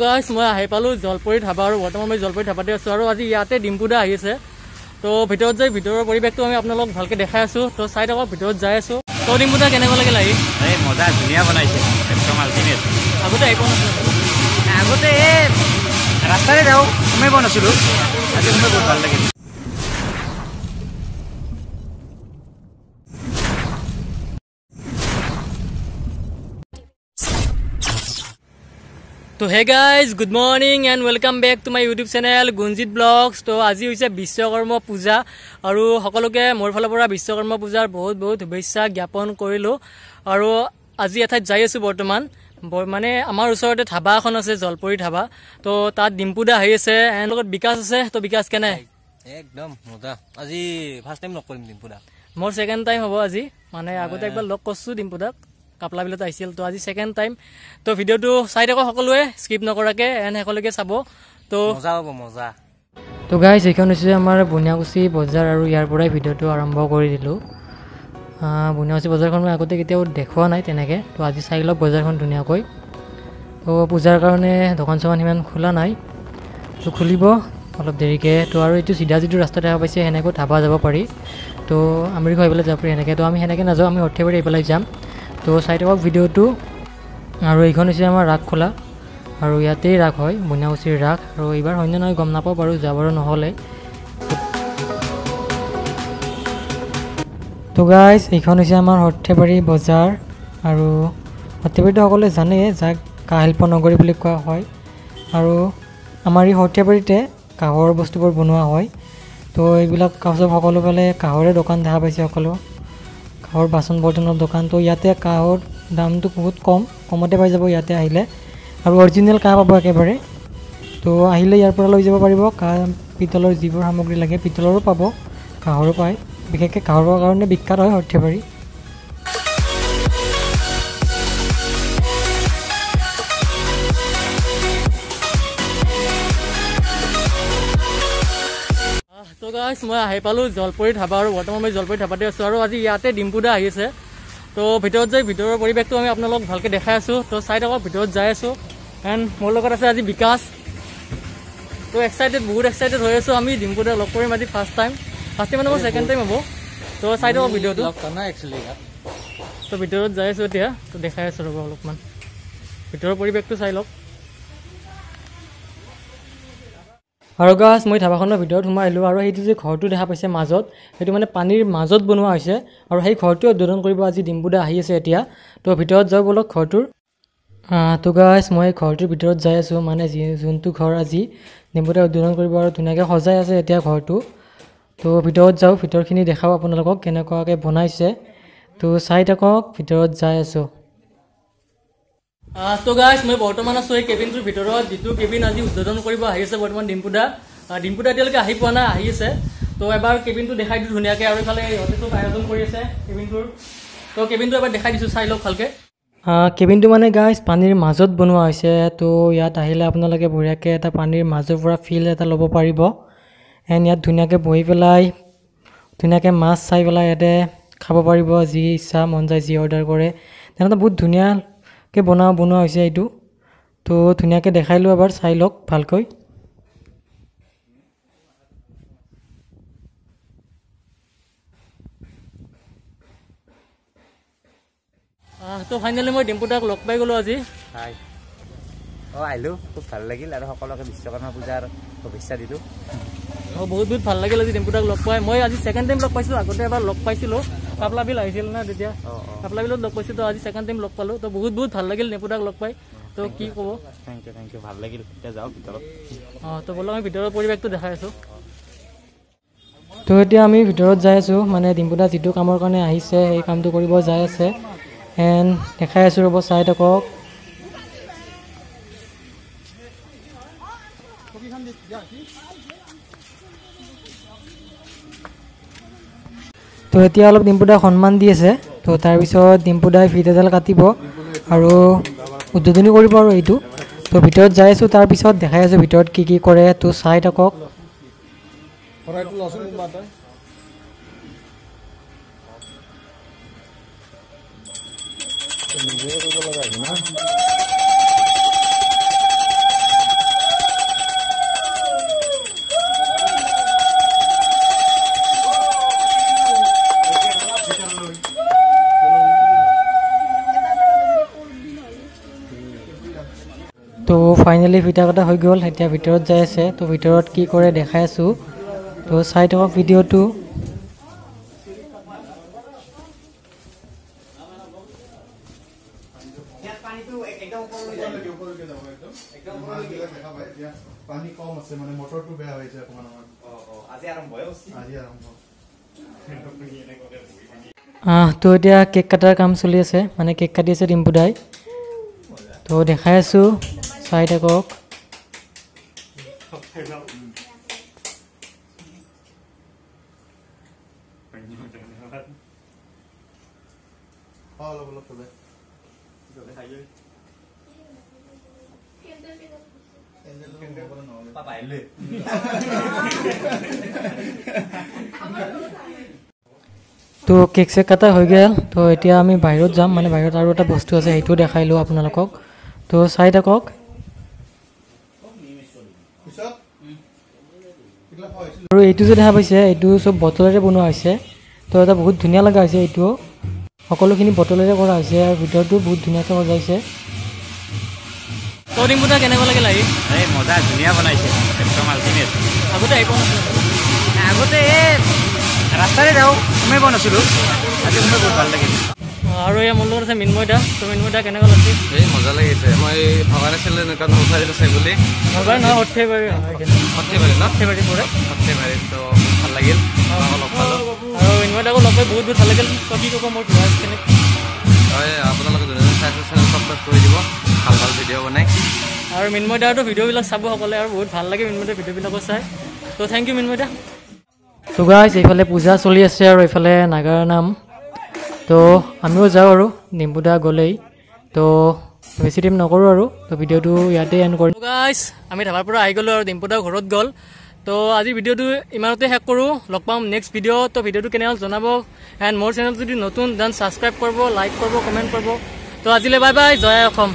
গাইছ মই আহি পালোঁ জলপৰি ধাবা আৰু বৰ্তমান মই জলপৰি ধাবাতে আছোঁ আৰু আজি ইয়াতে ডিম্পুদা আহি আছে। তো ভিতৰত যাই ভিতৰৰ পৰিৱেশটো আমি আপোনালোকক ভালকৈ দেখাই আছোঁ, তো চাই থাকক, ভিতৰত যাই আছোঁ। তো ডিম্পুদা কেনেকুৱা লাগিল আহি? এই মজা, ধুনীয়া বনাইছে একদম আল্টিমেট। আগতে আহি পোৱা নাছিলোঁ, আগতে এই ৰাস্তাৰে যাওঁ, সোমাই পোৱা নাছিলোঁ, আজি সোমাই বহুত ভাল লাগিল। তো hey guys, good morning and welcome back to my YouTube channel Gunjit blogs. তো আজি হৈছে বিশ্বকৰ্ম পূজা আৰু সকলোকে মোৰ ফালৰ পৰা বিশ্বকৰ্ম পূজাৰ বহুত বহুত শুভেচ্ছা জ্ঞাপন কৰিলোঁ। আৰু আজি এঠাইত যাই আছোঁ বৰ্তমান, মানে আমাৰ ওচৰতে ধাবা এখন আছে, জলপৰি ধাবা। তো তাত ডিম্পুদা আহি আছে এণ্ড লগত বিকাশ আছে। তো বিকাশ কেনে? একদম মজা। আজি ফাৰ্ষ্ট টাইম লগ কৰিম ডিম্পুদা। মোৰ ছেকেণ্ড টাইম হ'ব আজি, মানে আগতে একবাৰ লগ কৰিছোঁ ডিম্পুদাক, কাপলা বিলত আহিছিল। তো আজি ছেকেণ্ড টাইম। তো ভিডিঅ'টো চাই থাকক সকলোৱে, স্কিপ নকৰাকৈ এণ্ড শেষলৈকে চাব, তো মজা হ'ব, মজা। তো গাইজ এইখন হৈছে আমাৰ বুনিয়াকুচি বজাৰ আৰু ইয়াৰ পৰাই ভিডিঅ'টো আৰম্ভ কৰি দিলোঁ। বুনিয়াকুচি বজাৰখন মই আগতে কেতিয়াও দেখুওৱা নাই তেনেকৈ, তো আজি চাই লওক বজাৰখন ধুনীয়াকৈ। তো পূজাৰ কাৰণে দোকান চোকান সিমান খোলা নাই, তো খুলিব অলপ দেৰিকৈ। তো আৰু এইটো চিধা যিটো ৰাস্তা দেখা পাইছে সেনেকৈ ধাবা যাব পাৰি, তো আমেৰিকা হৈ পেলাই যাব পাৰি সেনেকৈ। তো আমি সেনেকৈ নাযাওঁ, আমি সৰ্থেবাৰী আহি পেলাই যাম। তো চাই থাকক ভিডিঅ'টো। আৰু এইখন হৈছে আমাৰ ৰাস খোলা আৰু ইয়াতেই ৰাস হয়, বুনিয়াকুচিৰ ৰাস। আৰু এইবাৰ হয়নে নহয় গম নাপাওঁ বাৰু, যাবাৰো নহ'লে। তো গাইজ এইখন হৈছে আমাৰ সৰ্থেবাৰী বজাৰ আৰু সৰ্থেবাৰীটো সকলোৱে জানেই, যাক কাঁহ শিল্প নগৰী বুলি কোৱা হয়। আৰু আমাৰ এই সৰ্থেবাৰীতে কাঁহৰ বস্তুবোৰ বনোৱা হয়। তো এইবিলাক চব সকলো ফালে কাঁহৰে দোকান দেখা পাইছে, সকলো কাঁহৰ বাচন বৰ্তনৰ দোকান। তো ইয়াতে কাঁহৰ দামটো বহুত কম, কমতে পাই যাব ইয়াতে আহিলে আৰু অৰিজিনেল কাঁহ পাব একেবাৰে। তো আহিলে ইয়াৰ পৰা লৈ যাব পাৰিব কাঁহ পিতলৰ যিবোৰ সামগ্ৰী লাগে, পিতলৰো পাব, কাঁহৰো পায়। বিশেষকৈ কাঁহৰ কাৰণে বিখ্যাত হয় সৰ্থেবাৰী। তো গাইছ মই আহি পালোঁ জলপৰি ধাবা আৰু বৰ্তমান মই জলপৰি ধাবাতে আছোঁ আৰু আজি ইয়াতে ডিম্পুদা আহি আছে। তো ভিতৰত যাই ভিতৰৰ পৰিৱেশটো আমি আপোনালোকক ভালকৈ দেখাই আছোঁ, তো চাই থাকক, ভিতৰত যাই আছোঁ। এণ্ড মোৰ লগত আছে আজি বিকাশ। তো এক্সাইটেড, বহুত এক্সাইটেড হৈ আছোঁ আমি ডিম্পুদা লগ কৰিম আজি ফাৰ্ষ্ট টাইম, ফাৰ্ষ্ট টাইম মানে মোৰ ছেকেণ্ড টাইম হ'ব। তো চাই থাকক ভিডিঅ'টো। তো ভিতৰত যাই আছোঁ এতিয়া, তো দেখাই আছোঁ ৰ'ব অলপমান ভিতৰৰ পৰিৱেশটো চাই লওক। আৰু গাছ মই ধাবাখনৰ ভিতৰত সোমাই আহিলোঁ আৰু সেইটো যে ঘৰটো দেখা পাইছে মাজত, সেইটো মানে পানীৰ মাজত বনোৱা হৈছে আৰু সেই ঘৰটো উদ্বোধন কৰিব আজি ডিম্পুদা আহি আছে এতিয়া। তো ভিতৰত যাওঁ ব'লক ঘৰটোৰ। তো গাছ মই ঘৰটোৰ ভিতৰত যাই আছোঁ, মানে যোনটো ঘৰ আজি ডিম্পুদাই উদ্বোধন কৰিব আৰু ধুনীয়াকৈ সজাই আছে এতিয়া ঘৰটো। তো ভিতৰত যাওঁ, ভিতৰখিনি দেখাওঁ আপোনালোকক কেনেকুৱাকৈ বনাইছে, তো চাই থাকক, ভিতৰত যাই আছোঁ। তো গাইছ মই বৰ্তমান আছোঁ এই কেবিনটোৰ ভিতৰত, যিটো কেবিন আজি উদ্বোধন কৰিব আহি আছে বৰ্তমান ডিম্পুদা। ডিম্পুদা এতিয়ালৈকে আহি পোৱা নাই, আহি আছে। তো এবাৰ কেবিনটো দেখাই দিছোঁ ধুনীয়াকৈ। আৰু ইফালে ইহঁতে চব আয়োজন কৰি আছে কেবিনটোৰ। তো কেবিনটো এবাৰ দেখাই দিছোঁ, চাই লওক ভালকৈ। কেবিনটো মানে গাইছ পানীৰ মাজত বনোৱা হৈছে। তো ইয়াত আহিলে আপোনালোকে বঢ়িয়াকৈ এটা পানীৰ মাজৰ পৰা ফিল এটা ল'ব পাৰিব। এণ্ড ইয়াত ধুনীয়াকৈ বহি পেলাই ধুনীয়াকৈ মাছ চাই পেলাই ইয়াতে খাব পাৰিব, যি ইচ্ছা মন যায় যি অৰ্ডাৰ কৰে। তেনেকুৱা বহুত ধুনীয়াকৈ বনোৱা হৈছে এইটো। তো ধুনীয়াকৈ দেখাই লওঁ এবাৰ, চাই লওক ভালকৈ। তো ফাইনেলি মই ডিম্পুদাক লগ পাই গ'লোঁ আজি। হাই, অঁ আহিলোঁ, খুব ভাল লাগিল আৰু সকলোকে বিশ্বকৰ্মা পূজাৰ শুভেচ্ছা দিলোঁ। অঁ বহুত বহুত ভাল লাগিল আজি ডিম্পুদাক লগ পাই। মই আজি ছেকেণ্ড টাইম লগ পাইছোঁ, আগতে এবাৰ লগ পাইছিলোঁ, কাপলা বিল আহিছিল না তেতিয়া, কাপলা বিলত লগ পাইছোঁ। তো আজি ছেকেণ্ড টাইম লগ পালোঁ, তো বহুত বহুত ভাল লাগিল ডিম্পুদাক লগ পাই। তো কি ক'ব, thank U, thank U, ভাল লাগিল। এতিয়া যাওঁ ভিতৰত। অঁ তো ব'লক আমি ভিতৰৰ পৰিৱেশটো দেখাই আছোঁ। তো এতিয়া আমি ভিতৰত যাই আছোঁ, মানে ডিম্পুদা যিটো কামৰ কাৰণে আহিছে সেই কামটো কৰিব যাই আছে। এণ্ড দেখাই আছোঁ ৰ'ব, চাই থাকক। তো এতিয়া অলপ ডিম্পুদাক সন্মান দি আছে। তো তাৰপিছত ডিম্পুদাই ফিট এডাল কাটিব আৰু উদ্বোধনী কৰিব আৰু এইটো। তো ভিতৰত যাই আছোঁ, তাৰপিছত দেখাই আছোঁ ভিতৰত কি কি কৰে, তো চাই থাকক। তো ফাইনেলি ফিটা কটা হৈ গ'ল, এতিয়া ভিতৰত যাই আছে। তো ভিতৰত কি কৰে দেখাই আছোঁ, তো চাই থাকক ভিডিঅ'টো। পানী কম আছে মানে মটৰটো বেয়া হৈছে অকমান আমাৰ। আজি আৰম্ভ। তো এতিয়া কেক কটাৰ কাম চলি আছে, মানে কেক কাটি আছে ডিম্পু দাই। তো দেখাই আছোঁ, চাই থাকক। অলপ অলপ তলে। তো কেক চেক কটা হৈ গ'ল। তো এতিয়া আমি বাহিৰত যাম, মানে বাহিৰত আৰু এটা বস্তু আছে, সেইটো দেখাই লওঁ আপোনালোকক। তো চাই থাকক। আৰু এইটো যে দেখা পাইছে, এইটো চব বটলেৰে বনোৱা হৈছে। তো এটা বহুত ধুনীয়া লগা হৈছে, এইটো সকলোখিনি বটলেৰে কৰা হৈছে আৰু ভিতৰটো বহুত ধুনীয়াকৈ সজাইছে। তো ডিম্পুদা কেনেকুৱা লাগিল আহি? এই মজা, ধুনীয়া বনাইছে একদম আল্টিমেট। আগতে আহি পোৱা নাছিলোঁ? আগতে এই ৰাস্তাৰে যাওঁ, সোমাই পোৱা নাছিলোঁ, আজি সোমাই বহুত ভাল লাগিল। আৰু এয়া মোৰ লগত আছে মিন্ময় দা। তো মিন্ময় দা কেনেকুৱা লাগিছে? এই মজা লাগিছে। মই ভবা নাছিলোঁ এনেকুৱা নলবাৰীত আছে বুলি। নলবাৰী নহয়, সৰ্থেবাৰী হয়। সৰ্থেবাৰী ন? সৰ্থেবাৰী পৰে। সৰ্থেবাৰীত। তো বহুত ভাল লাগিল, আপোনাক লগ পালোঁ। আৰু মিন্ময় দাকো লগ পাই বহুত বহুত ভাল লাগিল। তো কি ক'ব মোৰ ভিউৱাৰ্ছখিনিক? হয়, আপোনালোকে যোনে যোনে চাইছে চেনেল ছাবস্ক্ৰাইব কৰি দিব, ভাল ভাল ভিডিঅ' বনাই। আৰু মিন্ময় দাৰতো ভিডিঅ'বিলাক চাব সকলোৱে, আৰু বহুত ভাল লাগে মিন্ময় দাৰ ভিডিঅ'বিলাকো চাই। তো thank U Minmoy দা। তো গাইজ এইফালে পূজা চলি আছে আৰু এইফালে নাগাৰা নাম। তো আমিও যাওঁ আৰু ডিম্পু দা গ'লেই, তো বেছি টাইম নকৰোঁ আৰু, তো ভিডিঅ'টো ইয়াতে এণ্ড কৰিম। গাইজ আমি ধাবাৰ পৰা আহি গ'লোঁ আৰু ডিম্পু দা ঘৰত গ'ল। তো আজিৰ ভিডিঅ'টো ইমানতে শেষ কৰোঁ, লগ পাম নেক্সট ভিডিঅ'। তো ভিডিঅ'টো কেনে হ'ল জনাব, এণ্ড মোৰ চেনেল যদি নতুন then subscribe কৰিব, লাইক কৰিব, কমেণ্ট কৰিব। তো আজিলৈ বাই বাই, জয় অসম।